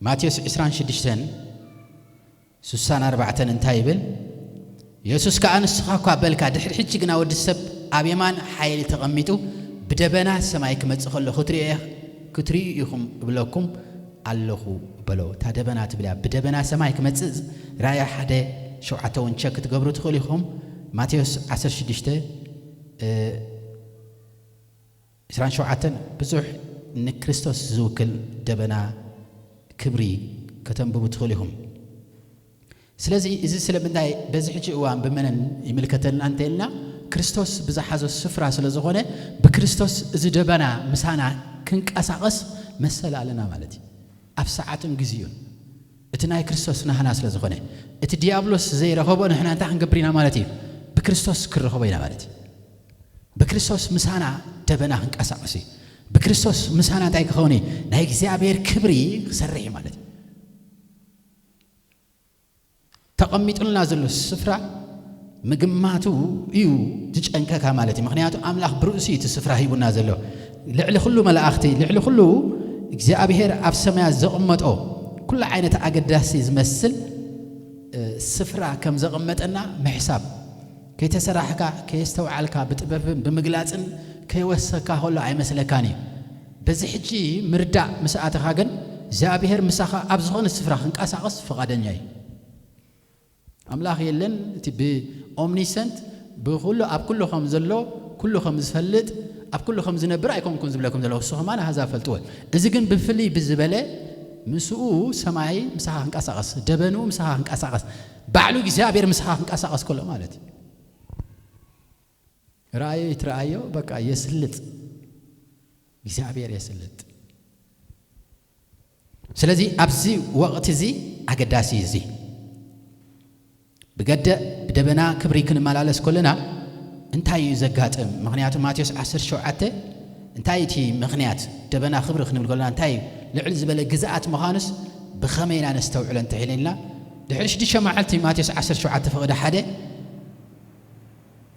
ማቴዎስ ዕስራን ሽዱሽተን ስሳን ኣርባዕተን እንታይ ይብል? የሱስ ከኣ፣ "ንስኻ እኳ በልካ፣ ድሕሪ ሕጂ ግና ወዲ ሰብ ኣብ የማን ሓይሊ ተቐሚጡ ብደበና ሰማይ ክመጽእ ከሎ ክትርእዮ፣ ክትርእዩ ኢኹም እብለኩም ኣለኹ" በሎ። እታ ደበና ትብል እያ። ብደበና ሰማይ ክመጽእ ራእይ ሓደ ሸውዓተ እውን ቸክ ክትገብሩ ትኽእሉ ኢኹም። ማቴዎስ ዓሰርተ ሽዱሽተ፣ እ፣ ዕስራን ሸውዓተን ብዙሕ ንክርስቶስ ዝውክል ደበና ክብሪ ከተንብቡ ትኽእሉ ኢኹም። ስለዚ እዚ ስለምንታይ በዚ ሕጂ እዋን ብመንን ይምልከተልና እንተ ኢልና፣ ክርስቶስ ብዝሓዞ ስፍራ ስለ ዝኾነ፣ ብክርስቶስ እዚ ደበና ምሳና ክንቀሳቐስ መሰል ኣለና ማለት እዩ። ኣብ ሰዓቱን ግዜኡን። እቲ ናይ ክርስቶስ ናህና ስለ ዝኾነ፣ እቲ ዲያብሎስ ዘይረኸቦ ንሕና እንታይ ክንገብር ኢና ማለት እዩ? ብክርስቶስ ክንረኸቦ ኢና ማለት እዩ። ብክርስቶስ ምሳና ደበና ክንቀሳቐስ እዩ። ብክርስቶስ ምሳና እንታይ ክኸውን እዩ? ናይ እግዚኣብሔር ክብሪ ክሰርሕ እዩ ማለት እዩ። ተቐሚጡልና ዘሎ ስፍራ ምግማቱ እዩ ዝጨንቀካ ማለት እዩ። ምኽንያቱ ኣምላኽ ብርእሱ እዩ እቲ ስፍራ ሂቡና ዘሎ። ልዕሊ ኩሉ መላእኽቲ፣ ልዕሊ ኩሉ እግዚኣብሔር ኣብ ሰማያት ዘቐመጦ ኩሉ ዓይነት ኣገዳሲ ዝመስል፣ እ፣ ስፍራ ከም ዘቐመጠና ምሕሳብ። ከይተሰራሕካ፣ ከየስተውዓልካ፣ ብጥበብን ብምግላጽን ከይወሰካ ከሎ ኣይመስለካን እዩ። በዚ ሕጂ ምርዳእ ምስ ኣተኻ ግን፣ እግዚኣብሔር ምሳኻ ኣብ ዝኾነ ስፍራ ክንቀሳቐስ ፍቓደኛ እዩ። ኣምላኽ የለን፣ እቲ ብኦምኒሰንት፣ ብኹሉ፣ ኣብ ኩሉ ከም ዘሎ፣ ኩሉ ከም ዝፈልጥ፣ ኣብ ኩሉ ከም ዝነብር ኣይኮንኩን ዝብለኩም ዘለኹ፣ እሱ ኸማን ኣህዛብ ፈልጥዎ። እዚ ግን ብፍልይ ብዝበለ ምስኡ ሰማይ ምሳኻ ክንቀሳቐስ፣ ደበንኡ ምሳኻ ክንቀሳቐስ፣ ባዕሉ እግዚኣብሔር ምሳኻ ክንቀሳቐስ ከሎ ማለት እዩ። ረኣዮ ይትረኣዮ፣ በቃ የስልጥ፣ እግዚኣብሔር የስልጥ። ስለዚ ኣብዚ ወቕቲ እዚ ኣገዳሲ እዩ። እዚ ብገደእ ብደበና ክብሪ ክንመላለስ ከለና እንታይ እዩ ዘጋጥም? ምኽንያቱ ማቴዎስ ዓሰርተ ሸውዓተ እንታይ እቲ ምኽንያት ደበና ክብሪ ክንብል ከለና እንታይ እዩ? ልዕል ዝበለ ግዝኣት ምዃኑስ ብኸመይ ኢና ነስተውዕሎ እንተሒልና፣ ድሕሪ ሽዱሽተ መዓልቲ ማቴዎስ ዓሰርተ ሸውዓተ ፍቕዲ ሓደ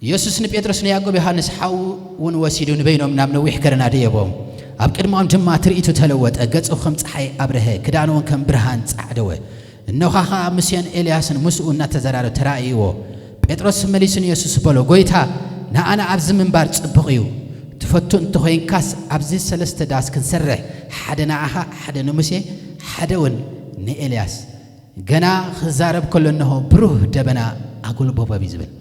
የሱስ ንጴጥሮስ ንያዕቆብ ዮሃንስ ሓው እውን ወሲዱ ንበይኖም ናብ ነዊሕ ከረን ኣደየቦም። ኣብ ቅድሚኦም ድማ ትርኢቱ ተለወጠ። ገጹ ከም ጸሓይ ኣብርሀ፣ ክዳኑ እውን ከም ብርሃን ጻዕደወ። እነሆኻ ኸኣ ሙሴን ኤልያስን ምስኡ እናተዘራረቡ ተራእይዎ። ጴጥሮስ መሊሱ ንየሱስ በሎ፣ "ጐይታ፣ ንኣና ኣብዚ ምንባር ጽቡቕ እዩ። ትፈቱ እንተኾይንካስ ኣብዚ ሰለስተ ዳስ ክንሰርሕ፣ ሓደ ንኣኻ፣ ሓደ ንሙሴ፣ ሓደ እውን ንኤልያስ።" ገና ክዛረብ ከሎ እነሆ ብሩህ ደበና ኣጉልበቦም እዩ ዝብል።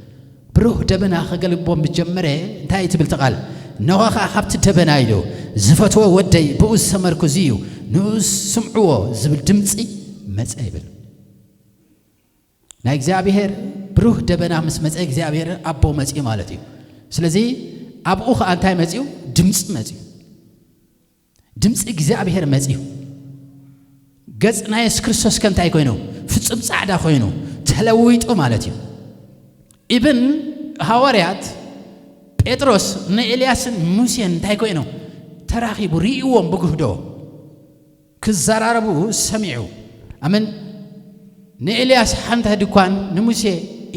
ብሩህ ደበና ከገልቦም ምስ ጀመረ እንታይ እዩ ትብል እቲ ቃል? እነሆ ኸኣ ካብቲ ደበና ኢሉ፣ "ዝፈትዎ ወደይ ብኡ ዝሰመርኩ እዚ እዩ፣ ንኡ ስምዕዎ" ዝብል ድምጺ መጸ ይብል። ናይ እግዚኣብሔር ብሩህ ደበና ምስ መጸ እግዚኣብሔር ኣቦ መጺኡ ማለት እዩ። ስለዚ ኣብኡ ኸኣ እንታይ መጺኡ? ድምጺ መጺኡ። ድምጺ እግዚኣብሔር መጺኡ። ገጽ ናይ የሱስ ክርስቶስ ከ እንታይ ኮይኑ? ፍጹም ጻዕዳ ኮይኑ፣ ተለዊጡ ማለት እዩ። ኢብን ሃዋርያት ጴጥሮስ ንኤልያስን ሙሴን እንታይ ኮይኑ? ተራኺቡ ርእይዎም ብግህዶ ክዘራረቡ ሰሚዑ። ኣመን። ንኤልያስ ሓንቲ ድኳን ንሙሴ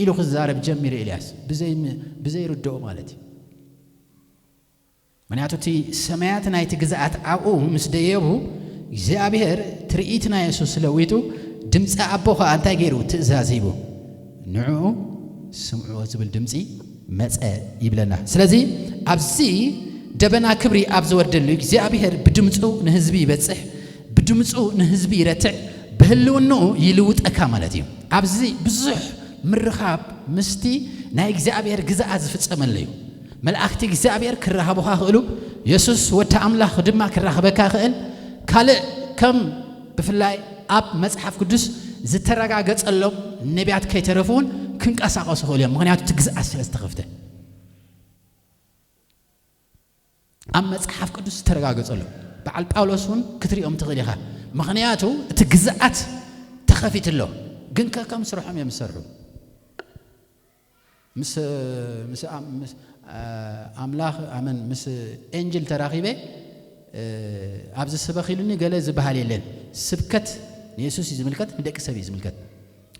ኢሉ ክዛረብ ጀሚሩ ኤልያስ ብዘይ-፣ ብዘይርድኦ ማለት እዩ። ምኽንያቱ እቲ ሰማያት ናይቲ ግዝኣት ኣብኡ ምስ ደየቡ እግዚኣብሔር ትርኢት ናይ የሱስ ለዊጡ ድምፂ ኣቦ ኸዓ እንታይ ገይሩ? ትእዛዝ ሂቡ። ንዕኡ ስምዕዎ ዝብል ድምፂ መፀ ይብለና። ስለዚ ኣብዚ ደበና ክብሪ ኣብ ዝወርደሉ እግዚኣብሔር ብድምፁ ንህዝቢ ይበፅሕ፣ ብድምፁ ንህዝቢ ይረትዕ፣ ብህልውንኡ ይልውጠካ ማለት እዩ። ኣብዚ ብዙሕ ምርኻብ ምስቲ ናይ እግዚኣብሔር ግዝኣት ዝፍጸመሉ እዩ። መላእኽቲ እግዚኣብሔር ክራኸቡኻ ክእሉ፣ የሱስ ወዲ ኣምላኽ ድማ ክራኸበካ ክእል፣ ካልእ ከም ብፍላይ ኣብ መጽሓፍ ቅዱስ ዝተረጋገጸሎም ነቢያት ከይተረፉ እውን ክንቀሳቐሱ ክእሉ እዮም። ምኽንያቱ እቲ ግዝኣት ስለ ዝተኸፍተ። ኣብ መጽሓፍ ቅዱስ ዝተረጋገጸሉ። በዓል ጳውሎስ እውን ክትሪኦም ትኽእል ኢኻ። ምኽንያቱ እቲ ግዝኣት ተኸፊቱ ኣሎ። ግን ከ ከም ስርሖም እዮም ዝሰርሑ። ምስ፣ ምስ ኣም-፣ ምስ፣ ኣ-፣ ኣምላኽ፣ ኣመን፣ ምስ ኤንጅል ተራኺበ፣ እ፣ ኣብዚ ስበኽ ኢሉኒ ገለ ዝበሃል የለን። ስብከት ንየሱስ እዩ ዝምልከት፣ ንደቂ ሰብ እዩ ዝምልከት።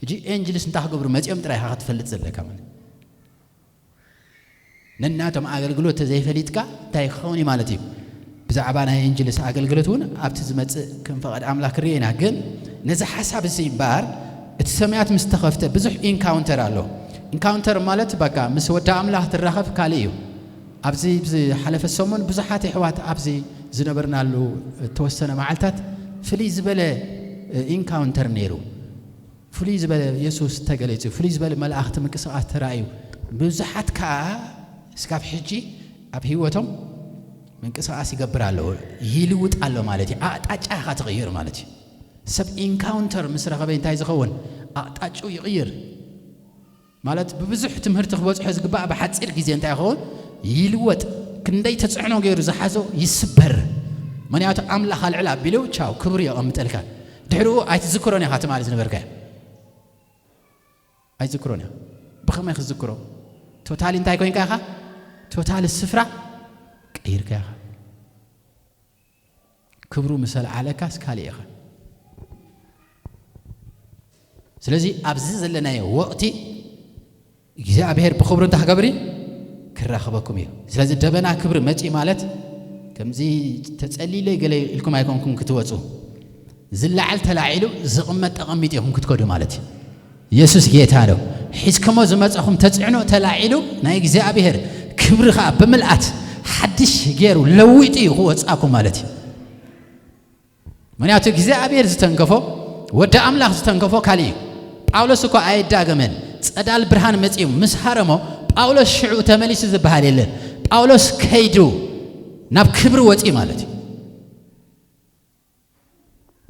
ሕጂ ኤንጅልስ እንታይ ክገብሩ መጺኦም ጥራይ ኢኻ ክትፈልጥ ዘለካ ማለት። ነናቶም ኣገልግሎት ተዘይፈሊጥካ እንታይ ክኸውን እዩ ማለት እዩ? ብዛዕባ ናይ ኤንጅልስ ኣገልግሎት እውን ኣብቲ ዝመጽእ ከም ፈቓድ ኣምላኽ ክርኢ ኢና። ግን ነዚ ሓሳብ እዚ እምበኣር እቲ ሰማያት ምስ ተኸፍተ ብዙሕ ኢንካውንተር ኣሎ። ኢንካውንተር ማለት በቃ ምስ ወዲ ኣምላኽ ትራኸብ ካልእ እዩ። ኣብዚ ዝሓለፈ ሰሙን ብዙሓት ኣሕዋት ኣብዚ ዝነበርናሉ እተወሰነ መዓልታት ፍልይ ዝበለ ኢንካውንተር ነይሩ። ፍልይ ዝበለ የሱስ ተገሊጹ፣ ፍልይ ዝበለ መላእኽቲ ምንቅስቓስ ተራእዩ። ብዙሓት ከኣ እስካብ ሕጂ ኣብ ህይወቶም ምንቅስቓስ ይገብር ኣሎ፣ ይልውጥ ኣሎ ማለት እዩ። ኣቕጣጫ ኢኻ ትቕይር ማለት እዩ። ሰብ ኢንካውንተር ምስ ረኸበ እንታይ ዝኸውን? ኣቕጣጭኡ ይቕይር ማለት ብብዙሕ ትምህርቲ ክበጽሖ ዝግባእ ብሓጺር ግዜ እንታይ ይኸውን? ይልወጥ። ክንደይ ተጽዕኖ ገይሩ ዝሓዞ ይስበር። ምኽንያቱ ኣምላኽ ኣልዕል ኣቢሉ ቻው ክብሩ የቐምጠልካ። ድሕሪኡ ኣይትዝክሮን ኢኻ ትማሊ ዝነበርካዮ። ኣይትዝክሮን ኢኻ። ብኸመይ ክትዝክሮ? ቶታሊ እንታይ ኮይንካ ኢኻ? ቶታሊ ስፍራ ቀይርካ ኢኻ። ክብሩ ምስ ኣልዓለካስ ካልእ ኢኻ። ስለዚ ኣብዚ ዘለናዮ ወቕቲ እግዚኣብሔር ብኽብሩ እንታይ ክገብር እዩ? ክራኸበኩም እዩ። ስለዚ ደበና ክብሪ መጺኡ ማለት ከምዚ ተጸሊለ ገለ ኢልኩም ኣይኮንኩም ክትወጹ። ዝለዓል ተላዒሉ ዝቕመጥ ተቐሚጡ ኢኹም ክትከዱ ማለት እዩ። የሱስ ጌታ ነው። ሒዝኩሞ ዝመጻኹም ተጽዕኖ ተላዒሉ ናይ እግዚኣብሔር ክብሪ ኸኣ ብምልኣት ሓድሽ ገይሩ ለዊጡ እዩ ክወጻኩም ማለት እዩ። ምኽንያቱ እግዚኣብሔር ዝተንከፎ፣ ወዲ ኣምላኽ ዝተንከፎ ካልእ እዩ። ጳውሎስ እኮ ኣይዳገመን። ጸዳል ብርሃን መጺኡ ምስ ሃረሞ ጳውሎስ ሽዑ ተመሊሱ ዝበሃል የለን። ጳውሎስ ከይዱ ናብ ክብሪ ወጺኡ ማለት እዩ።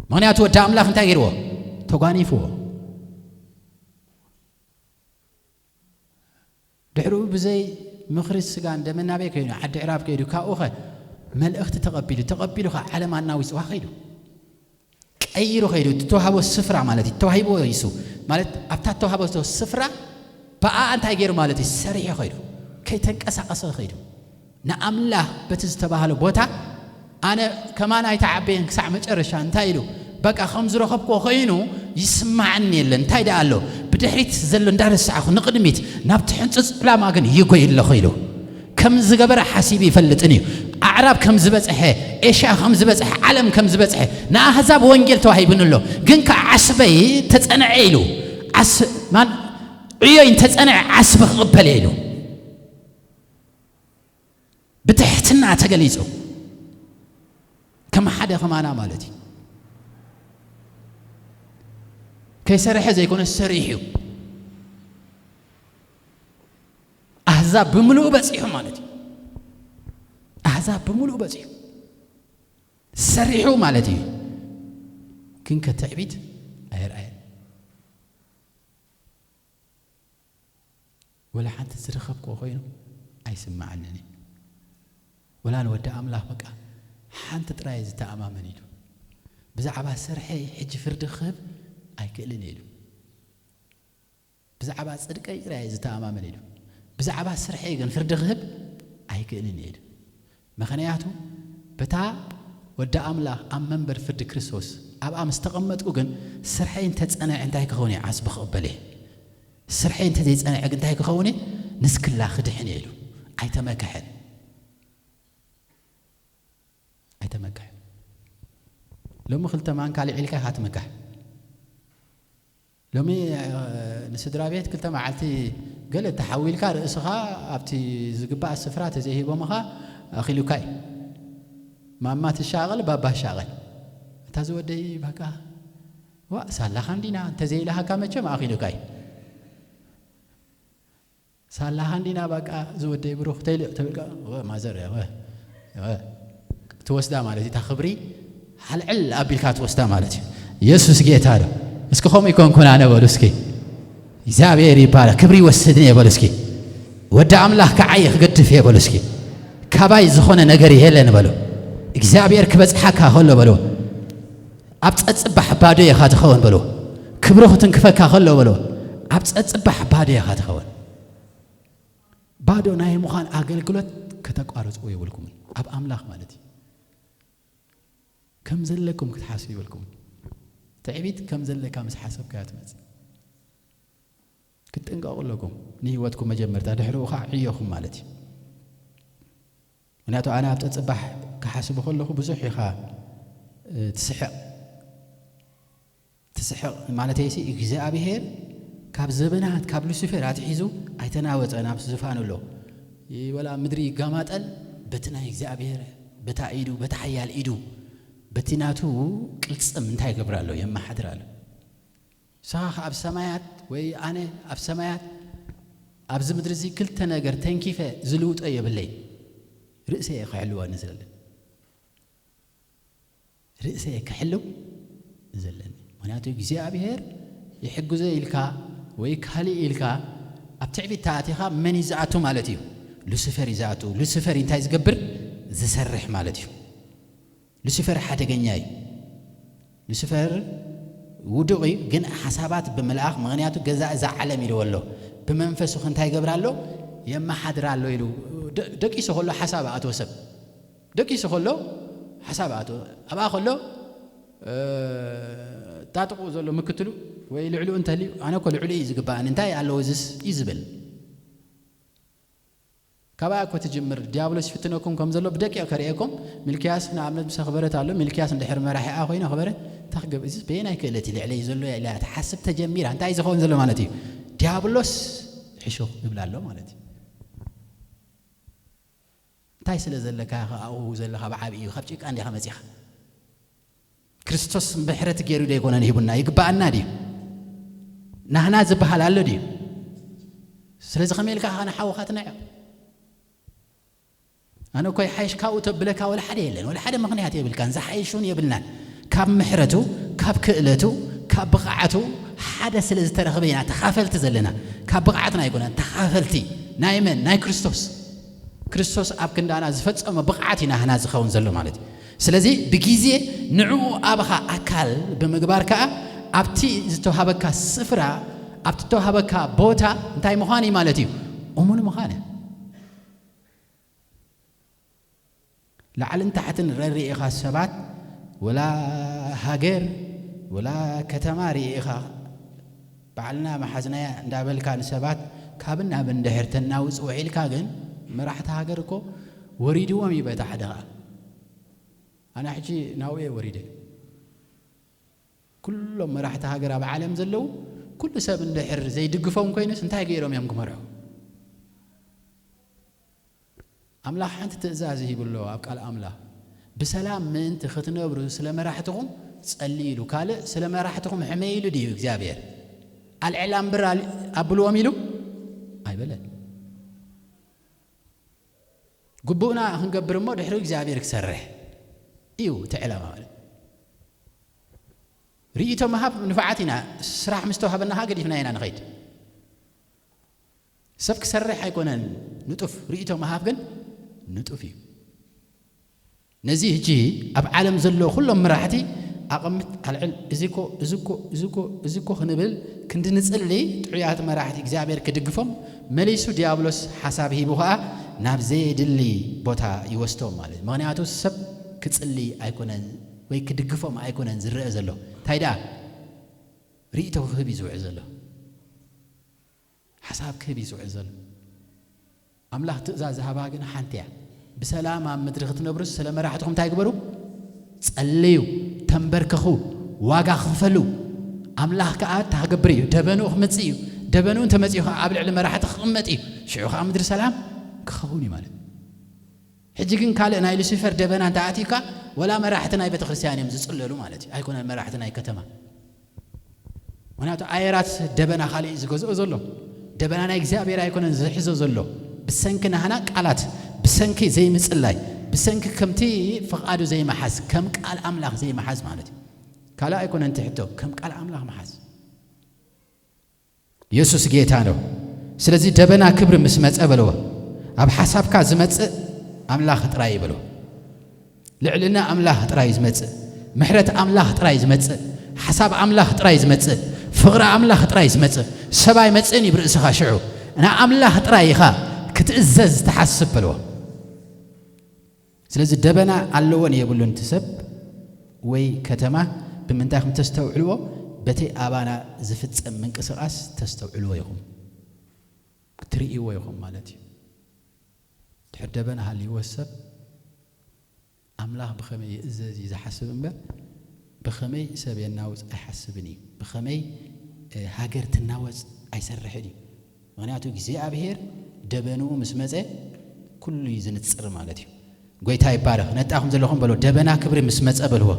ምኽንያቱ ወዲ ኣምላኽ እንታይ ገይርዎ? ተጓኒፍዎ። ድሕሪኡ ብዘይ ምኽሪ ስጋን ደምን ናበይ ከይዱ? ዓዲ ዕራብ ከይዱ። ካብኡ ኸ መልእኽቲ ተቐቢሉ፣ ተቐቢሉ ኸ ዓለም ኣናዊጽዋ ኸይዱ። ቀይሩ ኸይዱ። እቲ ተዋህቦ ስፍራ ማለት እዩ። ተዋሂብዎ ይሱ ማለት ኣብታ ተዋህቦ ስፍራ ብኣ እንታይ ገይሩ ማለት እዩ? ሰሪሑ ኸይዱ። ከይተንቀሳቐሰ ኸይዱ። ንኣምላኽ በቲ ዝተባህለ ቦታ ኣነ ከማን ኣይተዓበየን ክሳዕ መጨረሻ እንታይ ኢሉ? በቃ ከም ዝረኸብክዎ ኮይኑ ይስማዓኒ የለን። እንታይ ደኣ ኣሎ? ብድሕሪት ዘሎ እንዳረሳዕኹ ንቕድሚት ናብቲ ሕንጽጽ ዕላማ ግን ይጎይ ኣለኹ ኢሉ። ከም ዝገበረ ሓሲቡ ይፈልጥን እዩ። ኣዕራብ ከም ዝበጽሐ፣ ኤሽያ ከም ዝበጽሐ፣ ዓለም ከም ዝበጽሐ፣ ንኣህዛብ ወንጌል ተዋሂቡኒ ኣሎ። ግን ከኣ ዓስበይ ተጸንዐ ኢሉ። ዓስ-፣ ማን-፣ ዕዮይ እንተጸንዐ ዓስቢ ክቕበል እየ ኢሉ። ብትሕትና ተገሊጹ። ከም ሓደ ከማና ማለት እዩ። ከይሰርሐ ዘይኮነ ሰሪሑ እዩ። ኣህዛብ ብምሉኡ በጺሑ ማለት እዩ። ኣህዛብ ብምሉኡ በጺሑ። ሰሪሑ ማለት እዩ። ግን ከ ትዕቢት ኣየርኣየን። ወላ ሓንቲ ዝረኸብክዎ ኮይኑ ኣይስምዓንን እዩ። ወላ ንወዲ ኣምላኽ በቃ ሓንቲ ጥራይ ዝተኣማመን ኢሉ። ብዛዕባ ስርሐይ ሕጂ ፍርዲ ክህብ ኣይክእልን እየ ኢሉ። ብዛዕባ ጽድቀይ ጥራይ እየ ዝተኣማመን ኢሉ። ብዛዕባ ስርሐይ ግን ፍርዲ ክህብ ኣይክእልን እየ ኢሉ። ምኽንያቱ በታ ወዲ ኣምላኽ ኣብ መንበር ፍርዲ ክርስቶስ ኣብኣ ምስ ተቐመጥኩ ግን ስርሐይ እንተጸንዐ እንታይ ክኸውን እየ? ዓስቢ ክቕበል እየ። ስርሐይ እንተዘይጸንዐ ግን እንታይ ክኸውን እየ? ንስክላ ክድሕን እየ ኢሉ። ኣይተመክሐን። ኣይተመክሐን። ሎሚ ክልተ ማንካ ልዒልካ ኢኻ ትምካሕ። ሎሚ፣ እ፣ ንስድራ ቤት ክልተ መዓልቲ ገለ ተሓዊልካ ርእስኻ ኣብቲ ዝግባእ ስፍራ ተዘይሂቦምኻ ኣኺሉካ እዩ። ማማ ትሻቐል፣ ባባ ይሻቐል። እታ ዝወደይ በቃ፣ "ዋእ፣ ሳላኻ እንዲና?" እንተዘይኢላሃካ መቸም ኣኺሉካ እዩ። "ሳላኻ እንዲና በቃ ዝወደይ ብሩኽ ተይልእ" ተብልካ፣ "ወ ማዘር፣ ወ፣ ወ" ትወስዳ ማለት እዩ። እታ ክብሪ ሓልዕል ኣቢልካ ትወስዳ ማለት እዩ። የሱስ ጌታ ዶ? እስኪ ከምኡ ይኮንኩን ኣነ በሉ እስኪ። እግዚኣብሔር ይባረክ። ክብሪ ይወስድን እየ በሉ እስኪ። ወዲ ኣምላኽ ከዓይ ክገድፍ እየ በሉ እስኪ። ካባይ ዝኾነ ነገር የለን በሉ። እግዚኣብሔር ክበጽሓካ ከሎ በሉ። ኣብ ጸጽባሕ ባዶ ኢኻ ትኸውን በሉ። ክብሩ ክትንክፈካ ከሎ በሉ። ኣብ ጸጽባሕ ባዶ ኢኻ ትኸውን። ባዶ ናይ ምዃን ኣገልግሎት ከተቋርጽዎ የብልኩምን። ኣብ ኣምላኽ ማለት እዩ። ከም ዘለኩም ክትሓስቡ የብልኩምን። ትዕቢት ከም ዘለካ ምስ ሓሰብካያ ትመጽእ። ክትጥንቀቑ ኣለኩም። ንህይወትኩም መጀመርታ፣ ድሕሪኡ ኸዓ ዕዮኹም ማለት እዩ። ምክንያቱ ኣነ ኣብ ጸጽባሕ ሓስቡ ከለኹ ብዙሕ ኢኻ፣ እ፣ ትስሕቕ። ትስሕቕ ማለተይሲ እግዚኣብሔር ካብ ዘበናት ካብ ሉሲፈር ኣትሒዙ ኣይተናወጸን፣ ኣብ ዝፋኑ ኣሎ። ይ-፣ ወላ ምድሪ ይጋማጠል፣ በቲ ናይ እግዚኣብሔር፣ በታ ኢዱ፣ በታ ሓያል ኢዱ፣ በቲ ናቱ ቅልጽም እንታይ ይገብር ኣሎ? የመሓድር ኣሎ። ንስኻ ኣብ ሰማያት ወይ ኣነ ኣብ ሰማያት፣ ኣብዚ ምድሪ እዚ ክልተ ነገር ተንኪፈ ዝልውጦ የብለይ። ርእሰ እየ ክሕልወኒ ዘለኒ። ርእሰ እየ ክሕልው ዘለኒ። ምኽንያቱ እግዚኣብሔር ይሕግዞ ኢልካ ወይ ካልእ ኢልካ ኣብ ትዕቢት ተኣቲኻ መን እዩ ዝኣቱ ማለት እዩ? ሉሲፈር እዩ ዝኣቱ። ሉሲፈር እንታይ ዝገብር? ዝሰርሕ ማለት እዩ። ሉሲፈር ሓደገኛ እዩ። ሉሲፈር ውዱቕ እዩ፣ ግን ሓሳባት ብምልኣኽ፣ ምኽንያቱ ገዛ እዛ ዓለም ኢልዎ ኣሎ። ብመንፈሱ እንታይ ይገብር ኣሎ? የመሓድር ኣሎ ኢሉ ደ-፣ ደቂሱ ከሎ ሓሳብ ኣእትዎ ሰብ። ደቂሱ ከሎ ሓሳብ ኣእትዎ። ኣብኣ ከሎ፣ እ፣ ጣጥቑ ዘሎ ምክትሉ ወይ ልዕሊኡ እንተልዩ፣ ኣነ እኮ ልዕሊኡ እዩ ዝግባእኒ፣ እንታይ ኣለዎ እዝስ እዩ ዝብል። ካብኣ እኮ ትጅምር። ዲያብሎስ ይፍትነኩም ከም ዘሎ ብደቂቕ ከርእየኩም። ሚልክያስ ንኣብነት ምስ ኣኽበረት ኣሎ። ሚልክያስ እንድሕር መራሒኣ ኮይኑ ኣኽበረት፣ እንታይ ክገብር? እዚስ በየናይ ክእለት እዩ ልዕለይ ዘሎ ኢላ ትሓስብ ተጀሚራ። እንታይ ዝኸውን ዘሎ ማለት እዩ? ዲያብሎስ ሕሹኽ ይብላ ኣሎ ማለት እዩ። እንታይ ስለ ዘለካ ኢኻ ኣብኡ ዘለኻ ብዓብዩ? ካብ ጭቃ እንዲኻ መጺኻ። ክርስቶስ ምሕረት ገይሩ ዶ ኣይኮነን ሂቡና? ይግባኣና ድዩ? ናህና ዝበሃል ኣሎ ድዩ? ስለዚ ከመይ ኢልካ ኢኻ ንሓውኻ ትንዕቕ? ኣነ እኮ ይሓይሽ ካብኡ ተብለካ ወላ ሓደ የለን። ወላ ሓደ ምኽንያት የብልካን። ዝሓይሽ እውን የብልናን። ካብ ምሕረቱ፣ ካብ ክእለቱ፣ ካብ ብቕዓቱ ሓደ ስለ ዝተረኽበ ኢና ተኻፈልቲ ዘለና። ካብ ብቕዓትና ኣይኮነን ተኻፈልቲ። ናይ መን? ናይ ክርስቶስ። ክርስቶስ ኣብ ክንዳና ዝፈጸሞ ብቕዓት ኢና ህና ዝኸውን ዘሎ ማለት እዩ። ስለዚ ብግዜ ንዕኡ ኣባኻ ኣካል ብምግባር ከኣ ኣብቲ ዝተዋሃበካ ስፍራ፣ ኣብቲ ዝተዋሃበካ ቦታ እንታይ ምዃን እዩ ማለት እዩ? እሙን ምዃን እዩ። ላዕልን ታሕትን ረሪእኻ ሰባት፣ ወላ ሃገር፣ ወላ ከተማ ርኢኻ፣ ባዕልና መሓዝናያ እንዳበልካ ንሰባት ካብን ናብን እንድሕር ተናውጽ ውዒልካ ግን፣ መራሕቲ ሃገር እኮ ወሪድዎም እዩ በታ ሓደ ኸኣ። ኣነ ሕጂ ናብኡ እየ ወሪደ። ኩሎም መራሕቲ ሃገር ኣብ ዓለም ዘለዉ፣ ኩሉ ሰብ እንድሕር ዘይድግፎም ኮይኑስ እንታይ ገይሮም እዮም ክመርሑ? ኣምላኽ ሓንቲ ትእዛዝ ሂቡ ኣሎ ኣብ ቃል ኣምላኽ። ብሰላም ምእንቲ ክትነብሩ ስለ መራሕትኹም ጸልዩ ኢሉ። ካልእ ስለ መራሕትኹም ሕመዩ ኢሉ ድዩ እግዚኣብሔር? ኣልዕል ኣንብር ኣል-፣ ኣብልዎም ኢሉ ኣይበለን። ግቡእና ክንገብር እሞ ድሕሪ እግዚኣብሔር ክሰርሕ እዩ እቲ ዕላማ ማለት። ርእይቶ ምሃብ ንፉዓት ኢና። ስራሕ ምስ ተዋህበና ኸኣ ገዲፍና ኢና ንኸይድ። ሰብ ክሰርሕ ኣይኮነን ንጡፍ፣ ርእይቶ ምሃብ ግን ንጡፍ እዩ። ነዚ ሕጂ ኣብ ዓለም ዘለዉ ኩሎም መራሕቲ ኣቐምጥ ኣልዕል፣ እዚ እኮ፣ እዚ እኮ፣ እዚ እኮ፣ እዚ እኮ ክንብል ክንዲ ንጽሊ ጥዑያት መራሕቲ እግዚኣብሔር ክድግፎም መሊሱ ዲያብሎስ ሓሳብ ሂቡ ኸኣ ናብ ዘየድሊ ቦታ ይወስዶም ማለት እዩ። ምኽንያቱ ሰብ ክጽሊ ኣይኮነን ወይ ክድግፎም ኣይኮነን ዝረአ ዘሎ። እንታይ ደኣ? ርእይቶ ክህብ እዩ ዝውዕል ዘሎ። ሓሳብ ክህብ እዩ ዝውዕል ዘሎ። ኣምላኽ ትእዛዝ ዝሃባ ግን ሓንቲ እያ። ብሰላም ኣብ ምድሪ ክትነብሩስ ስለ መራሕትኹም እንታይ ግበሩ? ጸልዩ፣ ተንበርክኹ፣ ዋጋ ክፈሉ። ኣምላኽ ከኣ እንታይ ክገብር እዩ? ደበንኡ ክመጽእ እዩ። ደበንኡ እንተመጺኡ ከኣ ኣብ ልዕሊ መራሕቲ ክቕመጥ እዩ። ሽዑ ከኣ ምድሪ ሰላም ክኸውን እዩ ማለት እዩ። ሕጂ ግን ካልእ ናይ ሉሲፈር ደበና እንተ ኣትዩካ፣ ወላ መራሕቲ ናይ ቤተ ክርስቲያን እዮም ዝጽለሉ ማለት እዩ። ኣይኮነን መራሕቲ ናይ ከተማ። ምኽንያቱ ኣየራት ደበና ካልእ እዩ ዝገዝኦ ዘሎ። ደበና ናይ እግዚኣብሔር ኣይኮነን ዝሕዞ ዘሎ። ብሰንኪ ናህና ቃላት፣ ብሰንኪ ዘይምጽላይ፣ ብሰንኪ ከምቲ ፍቓዱ ዘይመሓዝ፣ ከም ቃል ኣምላኽ ዘይመሓዝ ማለት እዩ። ካልእ ኣይኮነን እቲ ሕቶ፣ ከም ቃል ኣምላኽ መሓዝ። የሱስ ጌታ ነው። ስለዚ ደበና ክብሪ ምስ መጸ በልዎ፣ ኣብ ሓሳብካ ዝመጽእ ኣምላኽ ጥራይ እዩ በልዎ። ልዕልና ኣምላኽ ጥራይ እዩ ዝመጽእ። ምሕረት ኣምላኽ ጥራይ እዩ ዝመጽእ። ሓሳብ ኣምላኽ ጥራይ እዩ ዝመጽእ። ፍቕሪ ኣምላኽ ጥራይ እዩ ዝመጽእ። ሰብ ኣይመጽእን እዩ ብርእስኻ ሽዑ። ንኣምላኽ ጥራይ ኢኻ ክትእዘዝ ትሓስብ በልዎ። ስለዚ ደበና ኣለዎን የብሉን እቲ ሰብ ወይ ከተማ ብምንታይ ከም ተስተውዕልዎ፣ በቲ ኣባና ዝፍጸም ምንቅስቓስ ተስተውዕልዎ ኢኹም። ክትርእይዎ ኢኹም ማለት እዩ። ድሕር ደበና ሃልይዎ ሰብ ኣምላኽ ብኸመይ ይእዘዝ እዩ ዝሓስብ እምበር፣ ብኸመይ ሰብ የናውጽ ኣይሓስብን እዩ። ብኸመይ፣ እ፣ ሃገር ትናወጽ ኣይሰርሕን እዩ። ምኽንያቱ እግዚኣብሔር ደበንኡ ምስ መጸ ኩሉ እዩ ዝንጽር ማለት እዩ። ጎይታ ይባረኽ። ነጣኹም ዘለኹም በሎ፣ "ደበና ክብሪ ምስ መጸ" በልዎ፣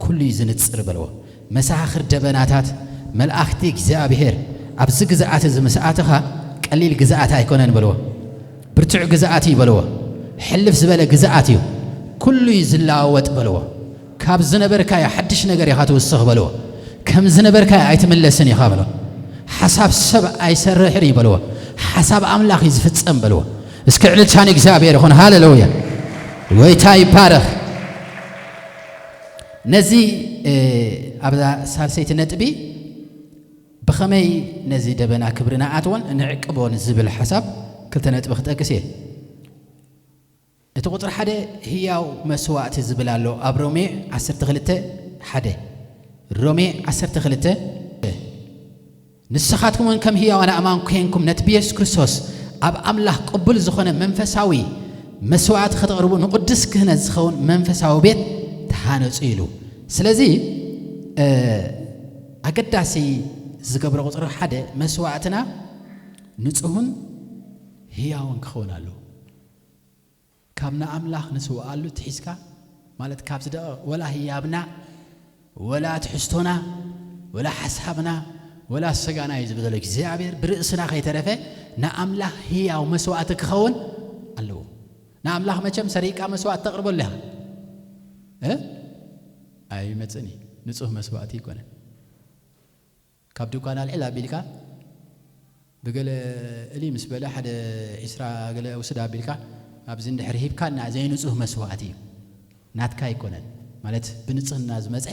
"ኩሉ እዩ ዝንጽር" በልዎ። መሳኻኽር ደበናታት፣ መልኣኽቲ እግዚኣብሔር ኣብዚ ግዝኣት እዚ ምስ ኣተኻ ቀሊል ግዝኣት ኣይኮነን በልዎ። ብርቱዕ ግዝኣት እዩ በልዎ። ሕልፍ ዝበለ ግዝኣት እዩ። ኩሉ እዩ ዝለዋወጥ በልዎ። ካብ ዝነበርካዮ ሓድሽ ነገር ኢኻ ትውስኽ በልዎ። ከም ዝነበርካዮ ኣይትምለስን ኢኻ በልዎ። ሓሳብ ሰብ ኣይሰርሕን እዩ በልዎ። ሓሳብ ኣምላኽ እዩ ዝፍጸም በልዎ። እስኪ ዕልልታ ንእግዚኣብሔር ይኹን። ሃሌሉያ። ጎይታ ይባረኽ። ነዚ፣ እ፣ ኣብዛ ሳልሰይቲ ነጥቢ ብኸመይ ነዚ ደበና ክብሪ ንኣትዎን ንዕቅቦን ዝብል ሓሳብ ክልተ ነጥቢ ክጠቅስ እየ። እቲ ቁጽሪ ሓደ ህያው መስዋእቲ ዝብል ኣሎ ኣብ ሮሜ ዓሰርተ ክልተ ሓደ። ሮሜ ዓሰርተ ክልተ፣ "ንስኻትኩም እውን ከም ህያዋን ኣእማን ኮይንኩም ነቲ ብየሱስ ክርስቶስ ኣብ ኣምላኽ ቅቡል ዝኾነ መንፈሳዊ መስዋእቲ ከተቕርቡ ንቕዱስ ክህነት ዝኸውን መንፈሳዊ ቤት ተሃነጹ" ኢሉ። ስለዚ፣ እ፣ ኣገዳሲ ዝገብሮ ቁጽሪ ሓደ መስዋእትና ንጹህን ህያውን ክኸውን ኣለዎ። ካብ ንኣምላኽ ንስውኣሉ ትሒዝካ፣ ማለት ካብዚ ደቐ ወላ ህያብና፣ ወላ ትሕዝቶና፣ ወላ ሓሳብና፣ ወላ ስጋና እዩ ዝብል ዘሎ። እግዚኣብሔር ብርእስና ከይተረፈ ንኣምላኽ ህያው መስዋእቲ ክኸውን ኣለዎ። ንኣምላኽ መቸም ሰሪቃ መስዋእቲ ተቕርበሉ ኢኻ። እ? ኣይመጽእን እዩ። ንጹህ መስዋእቲ ይኮነ። ካብ ድኳን ኣልዕል ኣቢልካ፣ ብገለ እሊ ምስ በለ ሓደ ዒስራ ገለ ውስድ ኣቢልካ፣ ኣብዚ እንድሕር ሂብካና ዘይንጹህ መስዋእቲ እዩ። ናትካ ኣይኮነን። ማለት ብንጽህና ዝመጸ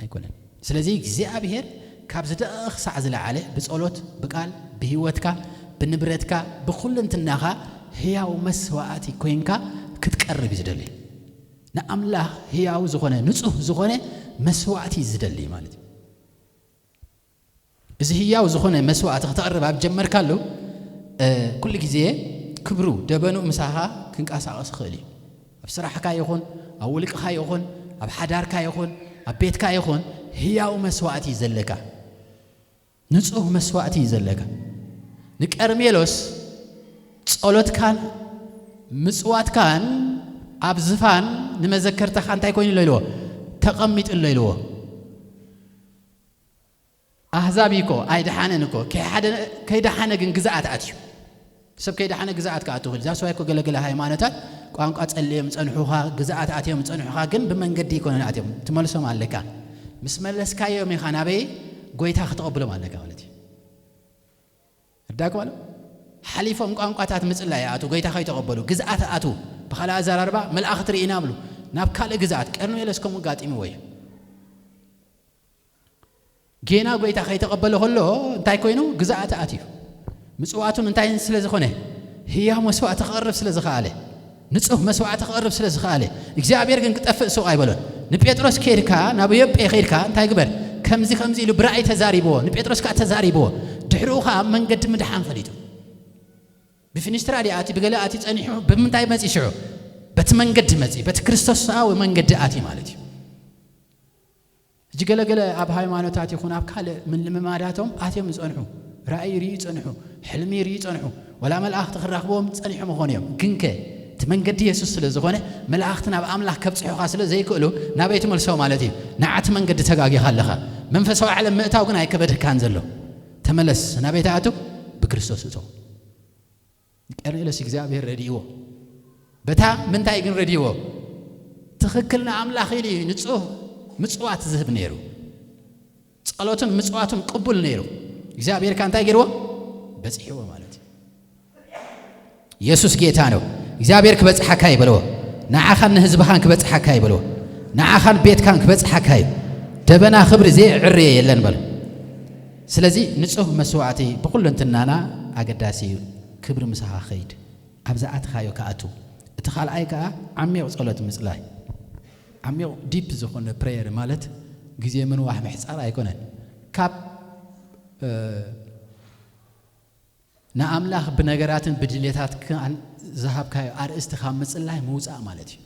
ኣይኮነን። ስለዚ እግዚኣብሔር ካብ ዝደቐ ክሳዕ ዝለዓለ ብጸሎት፣ ብቃል፣ ብህይወትካ፣ ብንብረትካ፣ ብኹልንትናኻ ህያው መስዋእቲ ኮይንካ ክትቀርብ እዩ ዝደሊ። ንኣምላኽ ህያው ዝኾነ፣ ንጹህ ዝኾነ መስዋእቲ እዩ ዝደሊ ማለት እዩ። እዚ ህያው ዝኾነ መስዋእቲ ከተቕርብ ኣብ ጀመርካሉ፣ እ፣ ኩሉ ግዜ ክብሩ፣ ደበንኡ ምሳኻ ክንቀሳቐስ ይኽእል እዩ። ኣብ ስራሕካ ይኹን፣ ኣብ ውልቅኻ ይኹን፣ ኣብ ሓዳርካ ይኹን፣ ኣብ ቤትካ ይኹን፣ ህያው መስዋእቲ እዩ ዘለካ። ንጹህ መስዋእቲ እዩ ዘለካ። ንቀርሜሎስ ጸሎትካን ምጽዋትካን ኣብ ዝፋን ንመዘከርታኻ እንታይ ኮይኑ ኣሎ ኢልዎ? ተቐሚጡ ኣሎ ኢልዎ። ኣህዛብ እኮ ኣይደሓነን እኮ፣ ከይሓደ-፣ ከይደሓነ ግን ግዝኣት ኣትዩ። ሰብ ከይደሓነ ግዝኣት ክኣቱ ይኽእል። ዛስዋይ እኮ ገለገለ ሃይማኖታት ቋንቋ ጸልዮም ጸንሑኻ፣ ግዝኣት ኣትዮም ጸንሑኻ፣ ግን ብመንገዲ ኣይኮነን ኣትዮም። ትመልሶም ኣለካ። ምስ መለስካዮም ኢኻ ናበይ ጎይታ ከተቐብሎም ኣለካ ማለት እዩ። እዳክ ማለት ሓሊፎም ቋንቋታት ምጽላይ ኣቱ፣ ጎይታ ከይተቐበሉ፣ ግዝኣት ኣቱ። ብኻልእ ኣዘራርባ፣ መልኣኽቲ ርኢና ብሉ። ናብ ካልእ ግዝኣት፣ ቀርሜሎስ ከምኡ ጋጢምዎ እዩ። ጌና ጎይታ ከይተቐበለ ከሎ እንታይ ኮይኑ? ግዝኣት ኣትዩ። ምጽዋቱን እንታይን ስለ ዝኾነ፣ ህያው መስዋእቲ ክቐርብ ስለ ዝኸኣለ፣ ንጹህ መስዋእቲ ክቐርብ ስለ ዝኸኣለ፣ እግዚኣብሔር ግን ክጠፍእ ሱቕ ኣይበሎን። ንጴጥሮስ ከይድካ፣ ናብ ዮጴ ከይድካ እንታይ ግበር? ከምዚ ከምዚ ኢሉ ብራእይ ተዛሪብዎ። ንጴጥሮስ ከኣ ተዛሪብዎ። ድሕሪኡ ከኣ መንገዲ ምድሓን ፈሊጡ። ብፊኒስትራ ድኣ ኣቲ ብገለ ኣቲ ጸኒሑ ብምንታይ መጺ ሽዑ? በቲ መንገዲ መጺ፣ በቲ ክርስቶሳዊ መንገዲ ኣቲ ማለት እዩ። ሕጂ ገለገለ ኣብ ሃይማኖታት ይኹን ኣብ ካልእ ምልምማዳቶም ኣትዮም ይጸንሑ፣ ራእይ ይርእዩ ይጸንሑ፣ ሕልሚ ይርእዩ ይጸንሑ፣ ወላ መላእኽቲ ክራኽብዎም ጸኒሖም ይኾኑ እዮም። ግንከ እቲ መንገዲ የሱስ ስለ ዝኾነ፣ መላእኽቲ ናብ ኣምላኽ ከብጽሑኻ ስለ ዘይክእሉ፣ ናበይ ትመልሶ ማለት እዩ? ንዓቲ መንገዲ ተጋጊኻ ኣለኻ። መንፈሳዊ ዓለም ምእታው ግን ኣይከበደካን ዘሎ። ተመለስ፣ ናበይ ትኣቱ? ብክርስቶስ እቶ። ቀርሜሎስ እግዚኣብሔር ረድእዎ። በታ ምንታይ ግን ረድእዎ? ትኽክል ንኣምላኽ ኢሉ እዩ ንጹህ ምጽዋት ዝህብ ነይሩ። ጸሎቱን ምጽዋቱን ቅቡል ነይሩ። እግዚኣብሔር ከ እንታይ ገይርዎ? በጺሕዎ ማለት እዩ። የሱስ ጌታ ነው። እግዚኣብሔር ክበጽሓካ እዩ በልዎ። ንዓኻን ንህዝብኻን ክበጽሓካ እዩ በልዎ። ንዓኻን ቤትካን ክበጽሓካ እዩ። ደበና ክብሪ ዘየዕርየ የለን በሉ። ስለዚ ንጹህ መስዋእቲ ብኹለንትናና ኣገዳሲ እዩ። ክብሪ ምሳኻ ኸይድ። ኣብ ዝኣተኻዮ ክኣቱ። እቲ ካልኣይ ከኣ ዓሚቕ ጸሎት ምጽላይ። ዓሚቕ ዲፕ ዝኾነ ፕሬየር ማለት ግዜ ምንዋሕ ምሕጻር ኣይኮነን። ካብ፣ እ፣ ንኣምላኽ ብነገራትን ብድሌታትካን ዝሃብካዮ ኣርእስቲ ካብ ምጽላይ ምውጻእ ማለት እዩ።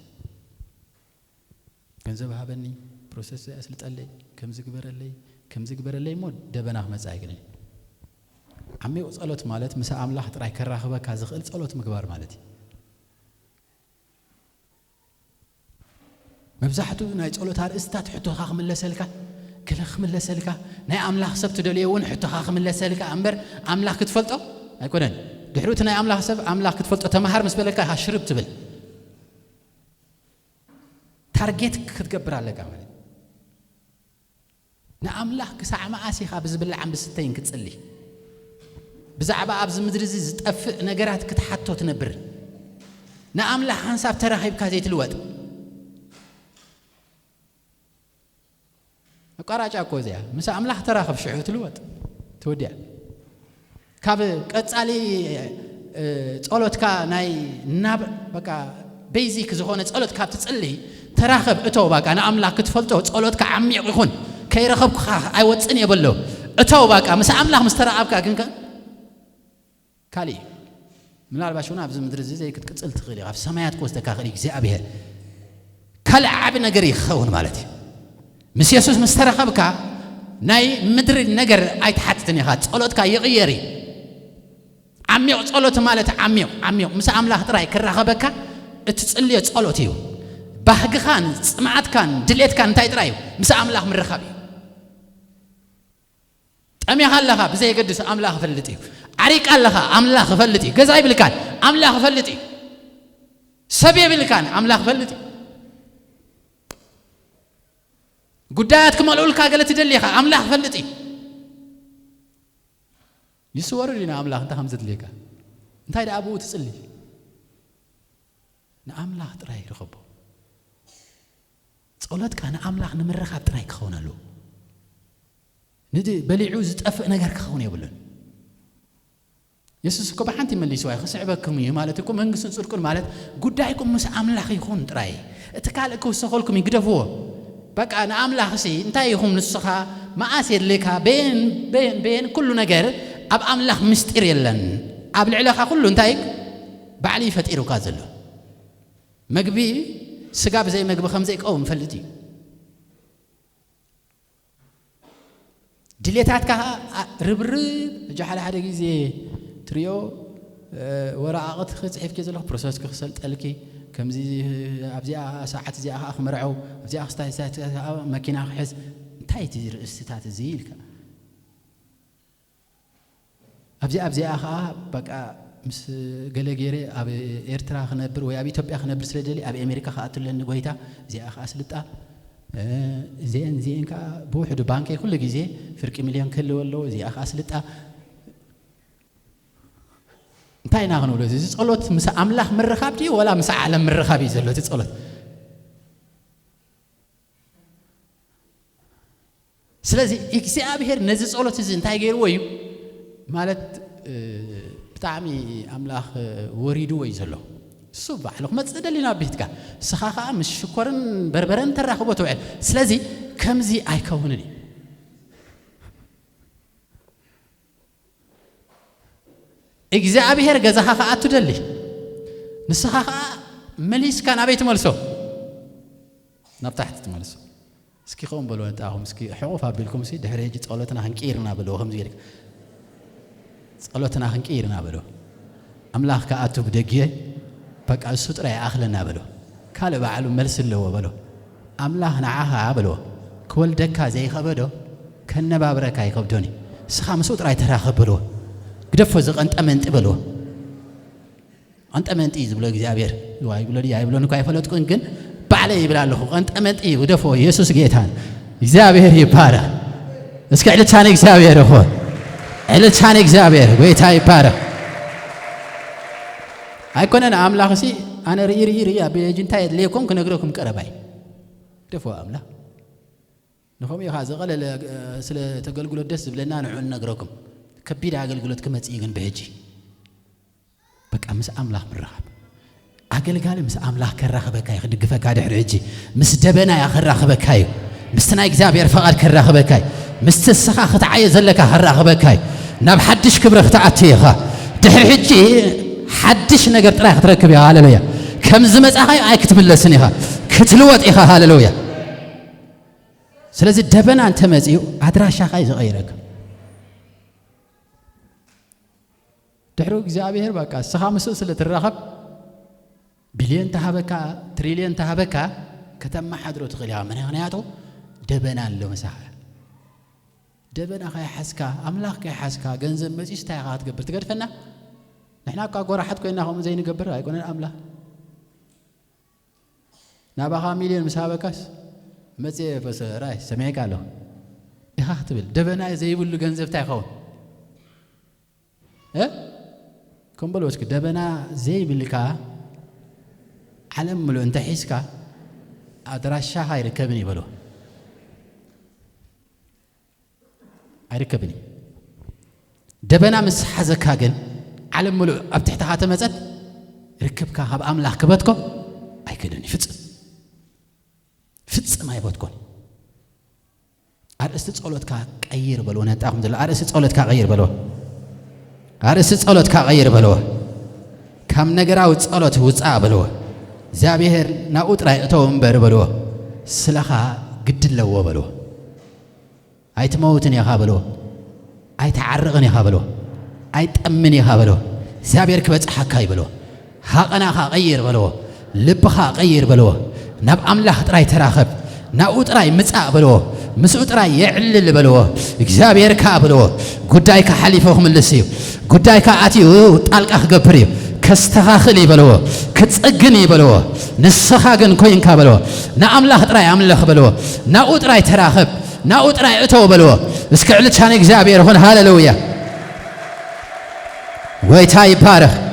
ገንዘብ ሃበኒ፣ ፕሮሰስ ኣስልጠለይ፣ ከምዚ ግበረለይ፣ ከምዚ ግበረለይ እሞ ደበና ክመጽእ ኣይክእልን። ዓሚቕ ጸሎት ማለት ምስ ኣምላኽ ጥራይ ከራኽበካ ዝኽእል ጸሎት ምግባር ማለት እዩ። መብዛሕትኡ ናይ ጸሎት ኣርእስታት ሕቶኻ ክምለሰልካ፣ ገለ ክምለሰልካ፣ ናይ ኣምላኽ ሰብ ትደልዮ እውን ሕቶኻ ክምለሰልካ እምበር ኣምላኽ ክትፈልጦ ኣይኮነን። ድሕሪ እቲ ናይ ኣምላኽ ሰብ ኣምላኽ ክትፈልጦ ተምሃር ምስ በለካ ኢኻ ሽርብ ትብል። ታርጌት ክትገብር ኣለካ ማለት እዩ። ንኣምላኽ ክሳዕ መኣስ ኢኻ ብዝብላዕን ብስተይን ክትጽሊ? ብዛዕባ ኣብዚ ምድሪ እዚ ዝጠፍእ ነገራት ክትሓቶ ትነብር? ንኣምላኽ ሓንሳብ ተራኺብካ ዘይትልወጥ? ኣቋራጫ እኮ እዚኣ። ምስ ኣምላኽ ተራኸብ ሽዑ ትልወጥ። ትወዲያ። ካብ ቀጻሊ፣ እ፣ ጸሎትካ ናይ ናብ በቃ ቤዚክ ዝኾነ ጸሎት ካብ ትጽሊ ተራኸብ፣ እተው በቃ ንኣምላኽ ክትፈልጦ ጸሎትካ ዓሚቕ ይኹን። ከይረኸብኩኻ ኣይወጽን እየ በሎ። እተው በቃ ምስ ኣምላኽ ምስ ተራኸብካ ግን ከ-፣ ካልእ እዩ። ምናልባሽ እውን ኣብዚ ምድሪ እዚ ዘይክትቅጽል ትኽእል ኢኻ። ኣብ ሰማያት ክወስደካ ክእል እግዚኣብሔር። ካልእ ዓቢ ነገር እዩ ክኸውን ማለት እዩ። ምስ የሱስ ምስ ተረኸብካ ናይ ምድሪ ነገር ኣይትሓትትን ኢኻ። ጸሎትካ ይቕየር እዩ። ዓሚቕ ጸሎት ማለት ዓሚቕ፣ ዓሚቕ ምስ ኣምላኽ ጥራይ ክራኸበካ እትጽልዮ ጸሎት እዩ። ባህግኻን ጽምኣትካን ድሌትካን እንታይ ጥራይ እዩ? ምስ ኣምላኽ ምርኻብ እዩ። ጠሚኻ ኣለኻ ብዘየገድስ ኣምላኽ ይፈልጥ እዩ። ዓሪቃ ኣለኻ ኣምላኽ ይፈልጥ እዩ። ገዛ ይብልካን ኣምላኽ ይፈልጥ እዩ። ሰብ የብልካን ኣምላኽ ይፈልጥ እዩ። ጉዳያት ክመልኡልካ ገለ ትደሊ ኢኻ ኣምላኽ ይፈልጥ እዩ። ይስወር ድዩ ንኣምላኽ እንታይ ከም ዘድልየካ? እንታይ ደኣ ብኡ ትጽሊ? ንኣምላኽ ጥራይ ርኸቦ። ጸሎትካ ንኣምላኽ ንምርኻብ ጥራይ ክኸውን ኣለዎ። ንድ-፣ በሊዑ ዝጠፍእ ነገር ክኸውን የብሉን። የሱስ እኮ ብሓንቲ መሊስዋ እዩ፣ ክስዕበኩም እዩ ማለት እኮ መንግስቱን ጽድቁን ማለት ጉዳይኩም ምስ ኣምላኽ ይኹን ጥራይ። እቲ ካልእ ክውሰኸልኩም እዩ፣ ግደፍዎ። በቃ ንኣምላኽሲ እንታይ ኢኹም ንስኻ መኣስ የድልየካ፣ በየን፣ በየን፣ በየን ኩሉ ነገር ኣብ ኣምላኽ ምስጢር የለን። ኣብ ልዕለኻ ኩሉ እንታይ ባዕሉ እዩ ፈጢሩካ ዘሎ። መግቢ ስጋ ብዘይ መግቢ ከም ዘይቀውም ፈልጥ እዩ። ድሌታትካ ኸዓ ርብርብ፣ ሕጂ ሓደ ሓደ ግዜ ትሪኦ፣ እ፣ ወረቓቕቲ ክጽሒፍኪ ዘለኹ ፕሮሰስኪ ክሰልጠልኪ፣ ከምዚ ኣብዚኣ ሰዓት እዚኣ ኸዓ ክምርዐው፣ ኣብዚኣ ክስታይ፣ ክስታይ፣ ክስታይ፣ መኪና ክሕዝ፣ እንታይ እቲ ርእስታት እዚ ኢልካ። ኣብዚኣ፣ ኣብዚኣ ኸዓ በቃ ምስ ገለ ገይረ ኣብ ኤርትራ ክነብር ወይ ኣብ ኢትዮጵያ ክነብር ስለ ደልየ ኣብ ኣሜሪካ ክኣቱ ኣለኒ ጎይታ፣ እዚኣ ኸዓ ስልጣ፣ እ፣ እዚአን፣ እዚአን ከኣ ብውሕዱ ባንከይ ኩሉ ግዜ ፍርቂ ሚልዮን ክህልዎ ኣለዎ። እዚኣ ከኣ ስልጣ። እንታይ ኢና ክንብሎ? እዚ ጸሎት ምስ ኣምላኽ ምርኻብ ድዩ ወላ ምስ ዓለም ምርኻብ እዩ ዘሎ እቲ ጸሎት? ስለዚ እግዚኣብሔር ነዚ ጸሎት እዚ እንታይ ገይርዎ እዩ? ማለት፣ እ፣ ብጣዕሚ ኣምላኽ፣ እ፣ ወሪድዎ እዩ ዘሎ። እሱ ባዕሉ ክመጽእ ደልዩ ናብ ቤትካ። ንስኻ ኸኣ ምስ ሽኮርን በርበረን ተራኽቦ ትውዕል። ስለዚ ከምዚ ኣይከውንን እዩ። እግዚኣብሔር ገዛኻ ክኣቱ ደሊ። ንስኻ ኸኣ መሊስካ ናበይ ትመልሶ? ናብ ታሕቲ ትመልሶ። እስኪ ከምኡ በልዎ ንጣኹም፣ እስኪ ሕቑፍ ኣቢልኩም፣ እስኪ ድሕሪ ሕጂ ጸሎትና ክንቅይር ኢና በልዎ፣ ከምዚ ገይርካ። ጸሎትና ክንቅይር ኢና በልዎ። ኣምላኽ ክኣቱ ብደግየ፣ በቃ እሱ ጥራይ ይኣኽለና በልዎ። ካልእ ባዕሉ መልሲ ኣለዎ በልዎ። ኣምላኽ ንዓኻ በልዎ። ክወልደካ ዘይኸበዶ፣ ከነባብረካ ኣይከብዶን እዩ። ንስኻ ምስኡ ጥራይ ተራኸብ በልዎ። ግደፎ እዚ ቀንጠመንጢ በልዎ። ቀንጠመንጢ እዩ ዝብሎ እግዚኣብሔር። ይዋ ይብሎ ድዩ ኣይብሎን እኳ ኣይፈለጥኩን፣ ግን ባዕለይ ይብል ኣለኹ። ቀንጠመንጢ እዩ፣ ግደፎ፣ ኢየሱስ ጌታ ነው። እግዚኣብሔር ይባረኽ። እስኪ ዕልልታ ንእግዚኣብሔር ይኹን። ዕልልታ ንእግዚኣብሔር፣ ጎይታ ይባረኽ። ኣይኮነን ኣምላኽሲ፣ ኣነ ርኢ፣ ርኢ፣ ርኢ፣ ኣብ ቤጅ እንታይ የድልየኩም ክነግረኩም ቀረባይ። ግደፎ ኣምላኽ። ንኸምኡ ኢኻ ዝቐለለ፣ እ፣ ስለ ተገልግሎት ደስ ዝብለና ንዑ ንነግረኩም። ከቢድ ኣገልግሎት ክመጽእ እዩ ግን ብሕጂ። በቃ ምስ ኣምላኽ ምርኻብ። ኣገልጋሊ ምስ ኣምላኽ ከራኽበካ እዩ፣ ክድግፈካ ድሕሪ ሕጂ። ምስ ደበና እያ ከራኽበካ እዩ። ምስቲ ናይ እግዚኣብሔር ፈቓድ ከራኽበካ እዩ። ምስቲ እስኻ ክትዓዮ ዘለካ ከራኽበካ እዩ። ናብ ሓድሽ ክብሪ ክትኣቱ ኢኻ። ድሕሪ ሕጂ ሓድሽ ነገር ጥራይ ክትረክብ ኢኻ። ሃሌሉያ። ከም ዝመጻኻዮ ኣይክትምለስን ኢኻ። ክትልወጥ ኢኻ። ሃሌሉያ። ስለዚ ደበና እንተመጺኡ ኣድራሻኻ እዩ ዝቐይረካ። ድሕሩ እግዚኣብሔር በቃ እስኻ ምስኡ ስለ ትራኸብ ቢልዮን ተሃበካ፣ ትሪልዮን ተሃበካ፣ ከተመሓድሮ ትኽእል ኢኻ። ምኽንያቱ ደበና ኣሎ ምሳኻ። ደበና ከይሓዝካ፣ ኣምላኽ ከይሓዝካ፣ ገንዘብ መጺስ እንታይ ኢኻ ክትገብር ትገድፈና? ንሕና እኳ ጎራሓት ኮይና ከምኡ ዘይንገብር ኣይኮነን ኣምላኽ። ናባኻ ሚልዮን ምስ ሃበካስ መጽየ ፈሰራይ ሰሚዕካ ኣለኹ ኢኻ ክትብል። ደበና ዘይብሉ ገንዘብ እንታይ ይኸውን? እ? ከም በሎ እስኪ፣ ደበና ዘይብልካ ዓለም ምሉእ እንተ ሒዝካ ኣድራሻኻ ኣይርከብን እዩ በሎ። ኣይርከብን እዩ። ደበና ምስ ሓዘካ ግን ዓለም ምሉእ ኣብ ትሕትኻ ተመጸት ርክብካ ካብ ኣምላኽ ክበትኮ ኣይክእልን እዩ። ፍጽም ፍጽም ኣይበትኮን። ኣርእስቲ ጸሎትካ ቀይር በልዎ። ነጣኹም ዘሎ ኣርእስቲ ጸሎትካ ቀይር በልዎ። ኣርእስቲ ጸሎትካ ቀይር በልዎ። ካብ ነገራዊ ጸሎት ውጻእ በልዎ። እግዚኣብሔር ናብኡ ጥራይ እተው እምበር በልዎ። ስለኻ ግዲ ኣለዎ በልዎ። ኣይትመውትን ኢኻ በልዎ። ኣይትዓርቕን ኢኻ በልዎ። ኣይጠምን ኢኻ በልዎ። እግዚኣብሔር ክበጽሓካ እዩ በልዎ። ሃቐናኻ ቀይር በልዎ። ልብኻ ቀይር በልዎ። ናብ ኣምላኽ ጥራይ ተራኸብ። ናብኡ ጥራይ ምጻእ በልዎ። ምስኡ ጥራይ የዕልል በልዎ። እግዚኣብሔር ከኣ በልዎ፣ ጉዳይካ ሓሊፉ ክምልስ እዩ። ጉዳይካ ኣትዩ ጣልቃ ክገብር እዩ። ከስተኻኽል እዩ በልዎ። ክጽግን እዩ በልዎ። ንስኻ ግን ኮይንካ በልዎ። ንኣምላኽ ጥራይ ኣምልኽ በልዎ። ናብኡ ጥራይ ተራኸብ። ናብኡ ጥራይ እተው በልዎ። እስኪ ዕልልታ ንእግዚኣብሔር ይኹን። ሃሌሉያ። ጎይታ ይባረኽ።